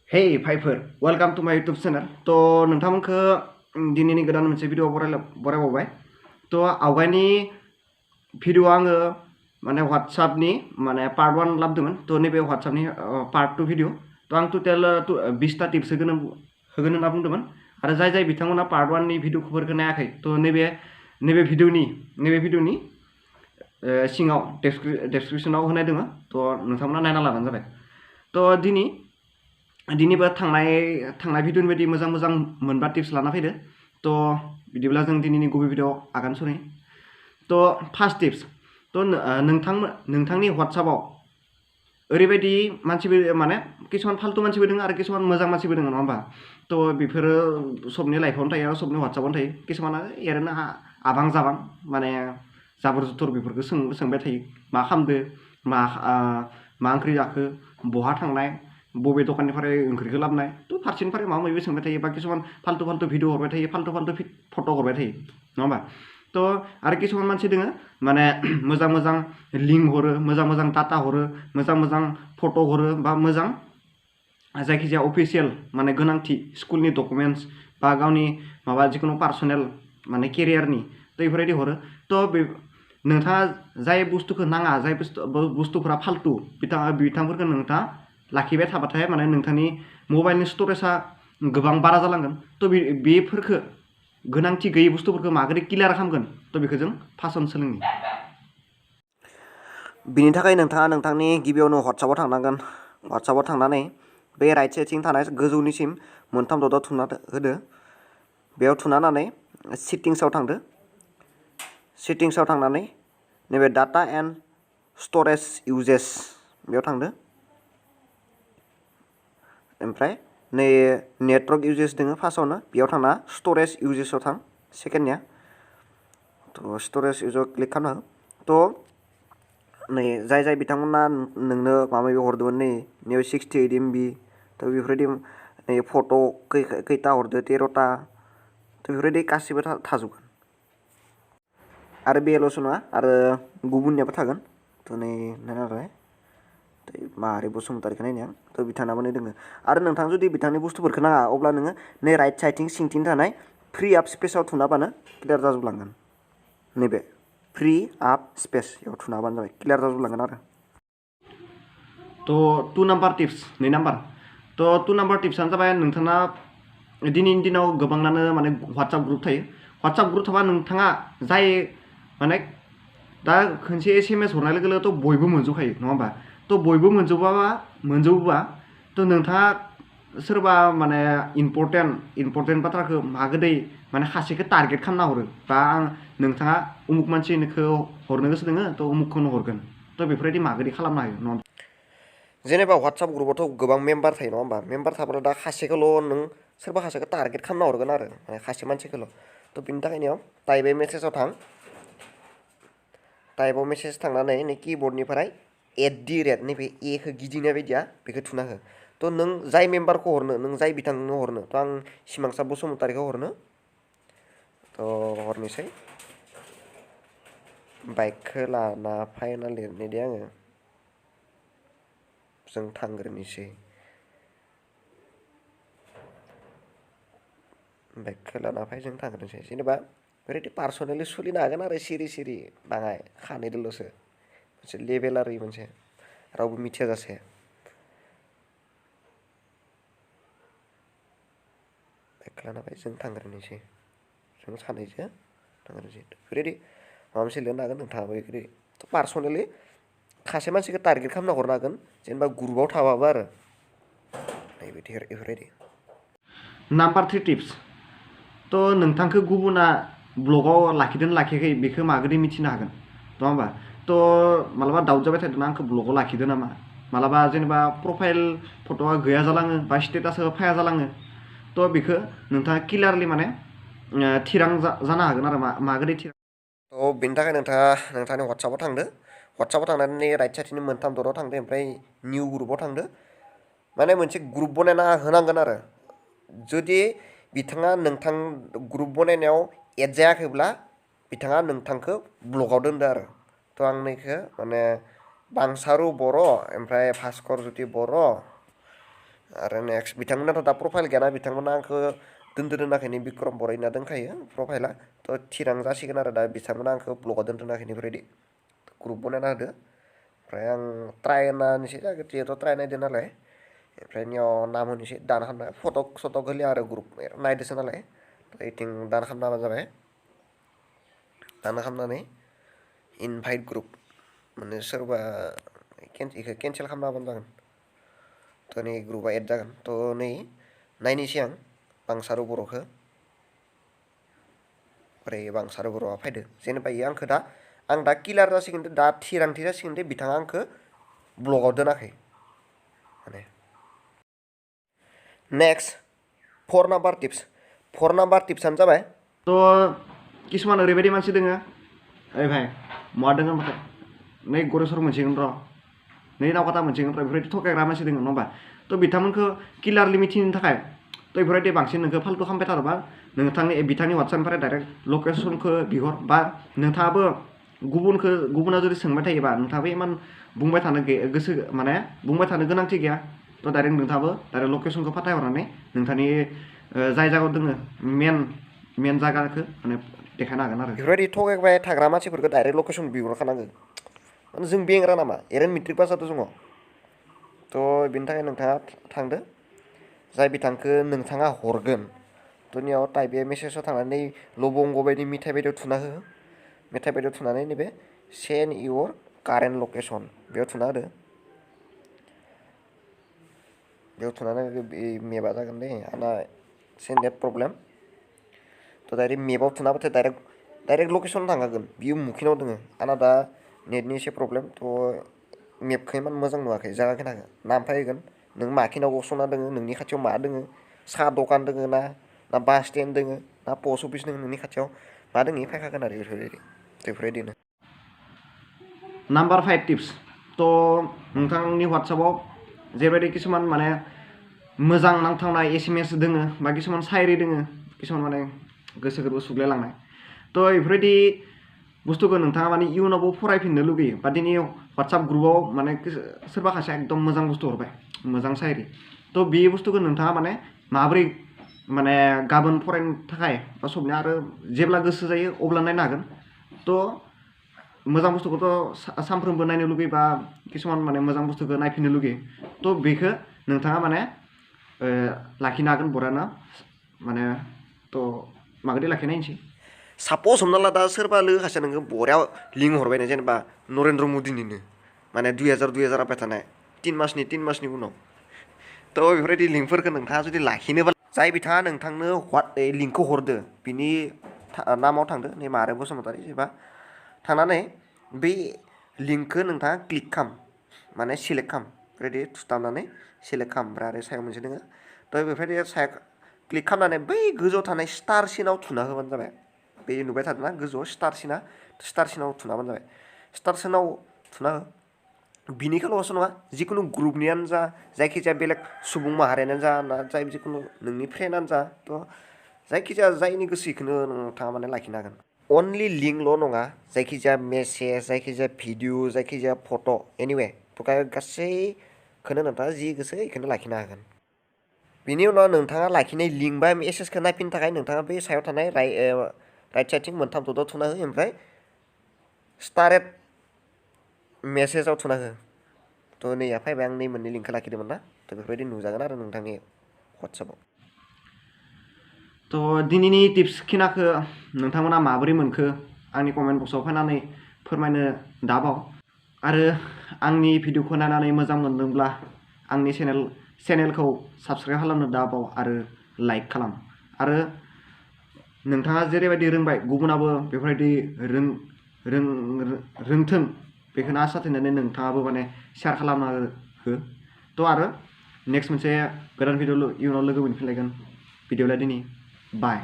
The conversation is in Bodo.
Hey भाइफोर वेलकाम टू माय यूट्यूब चैनल तो नोंथांमोनखो दिनैनि गोदान मोनसे भिडिअ बरायबावबाय तो आवगायनि भिडिअ आङो माने WhatsAppनि माने पार्ट 1 लाबोदोंमोन तो नैबे WhatsAppनि पार्ट 2 भिडिअ तो आं टोटेल 20टा टिप्स होगोन होनना बुंदोंमोन आरो जाय बिथांमोना पार्ट 1 नि भिडिअफोरखौ नायाखै तो नैबे भिडिअनि सिङाव डेसक्रिपसनाव होनाय दङ तो नोंथांमोना नायना लाबानो जाबाय तो दिनैबो थांनाय भिडिअनि बायदि मोजां मोनबा टिप्स लाना फैदो तो बिदिब्ला जों दिनैनि गुबै भिडिअ आगान सुरै तो फार्स्ट टिप्स तो नोंथांनि WhatsAppआव ओरैबायदि मानसिबो माने किसुमान फालतु मानसिबो दङ आरो किसुमान मोजां मानसिबो दङ नङा होमबा तो बेफोरो सबनि लाइफआवनो थायो आरो सबनि WhatsAppआवनो थायो किसुमाना ओरैनो आबां जाबां माने जाबोर जुथर बेफोरखौ सोंबाय थायो मा खालामदो मा ओंख्रि जाखो बहा थांनाय बबे दखाननिफ्राय ओंख्रिखौ लाबोनाय तो फारसेनिफ्राय माबा माबि सोंबाय थायो बा किसुमान फालतु भिडिअ हरबाय थायो फालतु फट' हरबाय थायो नङा होमबा तो आरो किसुमान मानसि दङ माने मोजां लिंक हरो मोजां डाटा हरो मोजां फट' हरो बा मोजां जायखिजाया अफिसियेल माने गोनांथि स्कुलनि डकुमेन्टस बा गावनि माबा जिखुनु पार्सनेल माने केरियारनि तो बेफोरबायदि हरो तो बे नोंथाङा जाय बुस्थुखौ नाङा जाय बुस्थुफोरा फालतु बिथांफोरखौ नोंथाङा लाखिबाय थाबाथाय माने नोंथांनि मबाइलनि स्टरेजआ गोबां बारा जालांगोन तो बेफोरखौ गोनांथि गैयै बुस्थुफोरखौ माबोरै क्लियार खालामगोन तो बेखौ जों फार्स्टआवनो सोलोंनि बिनि थाखाय नोंथाङा नोंथांनि गिबियावनो WhatsAppआव थांनांगोन WhatsAppआव थांनानै बे राइट साइडथिं थानाय गोजौनिसिम मोनथाम दटआव थुना होदो बेयाव थुनानै सेटिंसआव थांदो सेटिंसआव थांनानै नैबे डाटा एन्ड स्टरेज इउजेस बेयाव थांदो ओमफ्राय नै नेटवर्क इउजेस दङ फार्स्टआवनो बेयाव थांना स्टरेज इउजेसाव थां सेकेन्डनिया तो स्टरेज इउजाव क्लिक खालामनो तो नै जाय बिथांमोना नोंनो माबा माबि हरदोंमोन नैयाव 68 MB तो बेफोरबायदि नै फट' खैथा हरदो 13टा तो बेफोरबायदि गासिबो थाजोबगोन आरो बेल'सो नङा आरो गुबुननियाबो थागोन तो नै नायनालाय माहारि बसुमतारिखौ नायनाया तो बिथांनाबो नै दोङो आरो नोंथां जुदि बिथांनि बुस्थुफोरखौ नाङा अब्ला नोङो नै राइट साइडथिं सिंथिं थानाय फ्रि आप स्पेसाव थुनाबानो क्लियार जाजोबलांगोन नैबे फ्रि आप स्पेस याव थुनाबानो जाबाय क्लियार जाजोबलांगोन आरो तो 2 नाम्बार टिप्स 2 नाम्बार तो 2 नाम्बार टिप्सआनो जाबाय नोंथाङा दिनैनि दिनाव गोबाङानो माने WhatsApp ग्रुप थायो WhatsApp ग्रुप थाबा नोंथाङा जाय माने दा खनसे SMS हरनाय लोगो लोगो तो बयबो मोनजोबखायो नङा होमबा तो बयबो मोनजोबोबा तो नोंथाङा सोरबा माने इम्पर्टेन्ट बाथ्राखौ मागोदै माने सासेखौ टारगेट खालामना हरो बा नोंथाङा उमुक मानसिखौ हरनो गोसो दोङो तो उमुकखौनो हरगोन तो बेफोरबायदि मागोदै खालामनो हायो नङा जेनेबा WhatsApp ग्रुपआवथ' गोबां मेम्बार थायो नङा होमबा मेम्बार थाब्ला दा सासेखौल' नों सोरबा सासेखौ टारगेट खालामना हरगोन आरो माने सासे मानसिखौल' तो बिनि थाखायनो टाइप मेसेजाव थां टाइपआव मेसेज थांनानै नै किबर्डनिफ्राय @ नैबे एखौ गिदिंनाय बायदिया बेखौ थुना हो तो नों जाय मेम्बारखौ हरनो नों जाय बिथांनो हरनो तो आं सिमांसा बसुमतारिखौ हरनो तो हरनोसै बाइकखौ लाना फायना लिरनो दे आङो जों थांग्रोनोसै बाइकखौ लाना फाय जों थांग्रोनोसै जेनेबा ओरैबायदि पार्सनेलि सोलिनो हागोन आरो सिरि बाङाय खानैदोल'सो मोनसे लेभेलारि मोनसे रावबो मिथियाजासे बाइकखौ लाना फाय जों थांग्रोनोसै जों सानैजों थांग्रोनोसै बेफोरबायदि माबा मोनसे लिरनो हागोन नोंथाङाबो बेफोरबायदि पार्सनेलि सासे मानसिखौ टारगेट खालामना हरनो हागोन जेनेबा ग्रुपआव थाबाबो आरो बेफोरबायदि नाम्बार 3 टिप्स तो नोंथांखौ गुबुना ब्लगाव लाखिदों लाखियाखै बेखौ मागोदै मिथिनो हागोन नङा होमबा तो मालाबा डाउट जाबाय थादों आंखौ ब्लगाव लाखिदों नामा मालाबा जेनेबा प्रफाइल फट'आ गैया जालाङो बा स्टेटासआ फाया जालाङो तो बेखौ नोंथाङा क्लियारलि माने थिरां जानो हागोन आरो मागोदै थिरां तो बेनि थाखाय नोंथाङा नोंथांनि WhatsAppआव थांदो WhatsAppआव थांनानै राइट साइडनि मोनथाम दटआव थांदो ओमफ्राय निउ ग्रुपआव थांदो माने मोनसे ग्रुप बनायना होनांगोन आरो जुदि बिथाङा नोंथां ग्रुप बनायनायाव एड जायाखैब्ला बिथाङा नोंथांखौ ब्लकआव दोनदो आरो तो आं नैखौ माने बांसारु बर' ओमफ्राय भास्कर ज्योति बर' आरो नेक्स्ट बिथांमोनाथ' दा प्रफाइल गैयाना बिथांमोना आंखौ दोनदोनाखैनो बिक्रम बर'ना दोनखायो प्रफाइला थ' थिरां जासिगोन आरो दा बिथांमोना आंखौ ब्लगाव दोनदोनाखैनो बेफोरबायदि ग्रुप बनायना होदो ओमफ्राय आं ट्राइ होननानैसै जिहेथु ट्राइ नायदो नालाय ओमफ्राय नियाव नाम होनोसै दान खालामना फटक सटक होलिया आरो ग्रुप नायदोसो नालाय इथिं दान खालामना होबानो जाबाय दान खालामनानै इनभाइट ग्रुप माने सोरबा इखौ केन्सेल खालामना होबानो जागोन थ' नै ग्रुपआ एड जागोन थ' नै नायनोसै आं बांसारु बर'खौ ओमफ्राय बांसारु बर'आ फैदो जेनेबा इयो आंखौ दा आं दा किलार जासिगोन दा थिरांथि जासिगोन दे बिथाङा आंखौ ब्लगाव दोनाखै माने नेक्स्ट 4 नाम्बार टिप्सआनो जाबाय थ' किसुमान ओरैबायदि मानसि दोङो ओइ भाइ महा दोङो होनबाथाय नै गरेस्वर मोनसिगोन र' नै नावकाता मोनसिगोन र' बेफोरबायदि थगायग्रा मानसि दोङो नङा होमबा थ' बिथांमोनखौ क्लियारलि मिथिनो थाखाय थ' बेफोरबायदि बांसिन नोंखौ फाल्तु खालामबाय थादोंबा बिथांनि वाट्सएपनिफ्राय डाइरेक्ट लकेसनखौ बिहर बा नोंथाङाबो गुबुना जुदि सोंबाय थायोबा नोंथाङाबो इमान बुंबाय थानो गोसो माने बुंबाय थानो गोनांथि गैया थ' डाइरेक्ट नोंथाङाबो डाइरेक्ट लकेसनखौ फाथायहरनानै नोंथांनि जाय जायगायाव दोङो मेन जायगाखौ माने देखायनो हागोन आरो बेफोरबायदि थगायबाय थाग्रा मानसिफोरखौ डाइरेक्ट लकेसन बिहरखानांगो माने जों बेंग्रा नामा एरैनो मेट्रिक पास जादों जोङो थ' बेनि थाखाय नोंथाङा थांदो जाय बिथांखौ नोंथाङा हरगोन थ' नियाव टाइपे मेसेजाव थांनानै लबंग बायदि मिथाइ बायदियाव थुना हो मेथाइ बायदियाव थुनानै नैबे सेन्ड इयर कारेन्ट लकेसन बेयाव थुना होदो बेयाव थुनानै मेपआ जागोन दे आंना एसे नेट प्रब्लेम थ' डाइरेक्ट मेपआव थुना होबाथाय डाइरेक्ट लकेसन थांखागोन बियो मुखिनाव दङ आंना दा नेटनि एसे प्रब्लेम थ' मेपखौ इमान मोजां नुवाखै जायगा खिन्थाखो नाम फैगोन नों माखिनाव गसंना दोङो नोंनि खाथियाव मा दोङो साहा दखान दोङो ना बास स्टेन्ड दोङो ना पस्ट अफिस दोङो नोंनि खाथियाव मा दोङो फैखागोन आरो बेफोरबायदिनो नाम्बार 5 टिप्स थ' नोंथांनि वाट्सएपआव जेरैबायदि किसुमान माने मोजां नांथावनाय SMS दोङो बा किसुमान सायरि दोङो किसुमान माने गोसो गोरबो सुग्लायलांनाय थ' बेफोरबायदि बुस्थुखौ नोंथाङा माने इयुनावबो फरायफिननो लुगैयो बा दिनै वाट्सएप ग्रुपआव माने सोरबा खासेया एकदम मोजां बुस्थु हरबाय मोजां सायरि थ' बे बुस्थुखौ नोंथाङा माने माबोरै माने गाबोन फरायनो थाखाय बा सबनिया आरो जेब्ला गोसो जायो अब्ला नायनो हागोन थ' मोजां बुस्थुखौथ' सानफ्रोमबो नायनो लुगैबा किसुमान माने मोजां बुस्थुखौ नायफिननो लुगैयो थ' बेखौ नोंथाङा माने लाखिनो हागोन बराना माने थ' माबायदि लाखिनायनोसै सापस हमना ला दा सोरबा लोगो खासेया नोङो बरिया लिंक हरबाय नो जेनेबा नरेन्द्र मदिनिनो माने 2000 हाबबाय थानाय 3 मासनि उनाव थ' बेफोरबायदि लिंकफोरखौ नोंथाङा जुदि लाखिनोबा जाय बिथाङा नोंथांनो लिंकखौ हरदो बिनि नामाव थांदो नै मारे बसुमतारी एबा थांनानै बै लिंकखौ नोंथाङा क्लिक खालाम माने सिलेक्ट खालाम बेफोरबायदि थुथाबनानै सिलेक्ट खालाम ओमफ्राय आरो सायाव मोनसे दोङो थ' बेफोरबायदि सायाव क्लिक खालामनानै बै गोजौआव थानाय स्टार सिनाव थुना होबानो जाबाय बे नुबाय थादोंना गोजौआव स्टार सिनाव थुना होबानो जाबाय स्टार सिनाव थुना हो बिनिखौल'सो नङा जिखुनु ग्रुपनियानो जा जायखिजाया बेलेग सुबुं माहारियानो जा ना जाय जिखुनु नोंनि फ्रेन्डआनो जा थ' जायखिजाया जायनि गोसो बेखौनो नोंथाङा माने लाखिनो हागोन अनलि लिंकल' नङा जायखिजाया मेसेज जायखिजाया भिडिअ जायखिजाया फट' एनिवे थ' गासैखौनो नोंथाङा जि गोसो बेखौनो लाखिनो हागोन बिनि उनाव नोंथाङा लाखिनाय लिंक बा मेसेजखौ नायफिननो थाखाय नोंथाङा बे सायाव थानाय राइट साइडथिं मोनथाम दटआव थुना हो ओमफ्राय स्टारेट मेसेजाव थुना हो थ' नैया फैबाय आं नै मोननै लिंकखौ लाखिदोंमोन ना थ' बेफोरबायदि नुजागोन आरो नोंथांनि वाट्सएपआव थ' दिनैनि टिप्स खिनाखौ नोंथांमोना माबोरै मोनखो आंनि कमेन्ट बक्सआव फैनानै फोरमायनो दाबाव आरो आंनि भिडिअखौ नायनानै मोजां मोनदोंब्ला आंनि चेनेलखौ साबस्क्राइब खालामनो दाबाव आरो लाइक खालाम आरो नोंथाङा जेरैबायदि रोंबाय गुबुनाबो बेफोरबायदि रोंथों बेखौनो आसा थिनानै नोंथाङाबो माने शेयार खालामना हो थ' आरो नेक्स्ट मोनसे गोदान भिडिअ इयुनाव लोगो मोनफिनलायगोन भिडिअला दिनै बाय